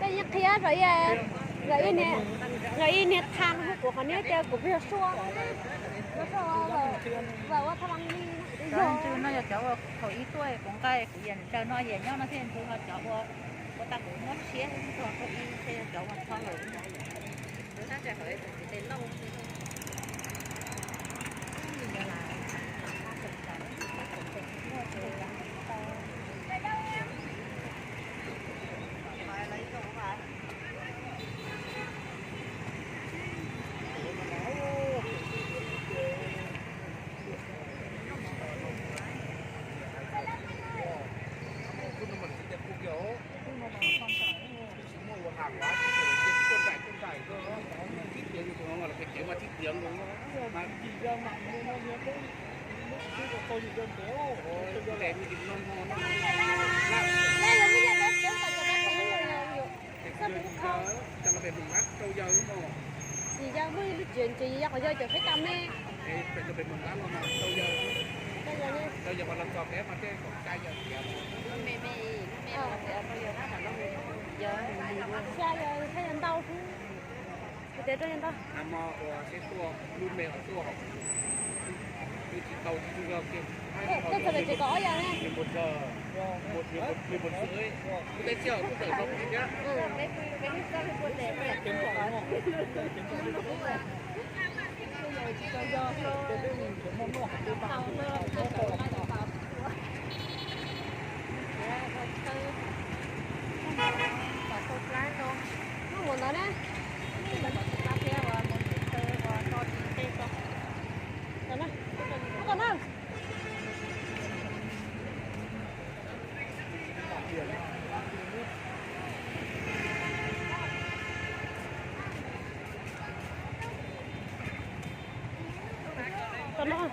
Tej yeej qhia zom ib niag tha hu kuv qhov niag tias kuv pheej yog suab, suab ua thaj laj li no. Ntsw no yog cov uas thaum ub tuaj kuv nqa kuv yam ntsawg no yam nyob no thiaj ntsw, ho cov uas ua tau kuv mob siab txog thaum ub thiaj yog cov uas txhob lawm. Yog muaj ib lub tsev ntses yog qhov yog cov khaib tas me. Xya yog khaib yog ntau xwb. Kuv tias rau yog ntau. Tej txog pem tsev kom ob yam ne. Muaj mus ntawd na. Muab kom na.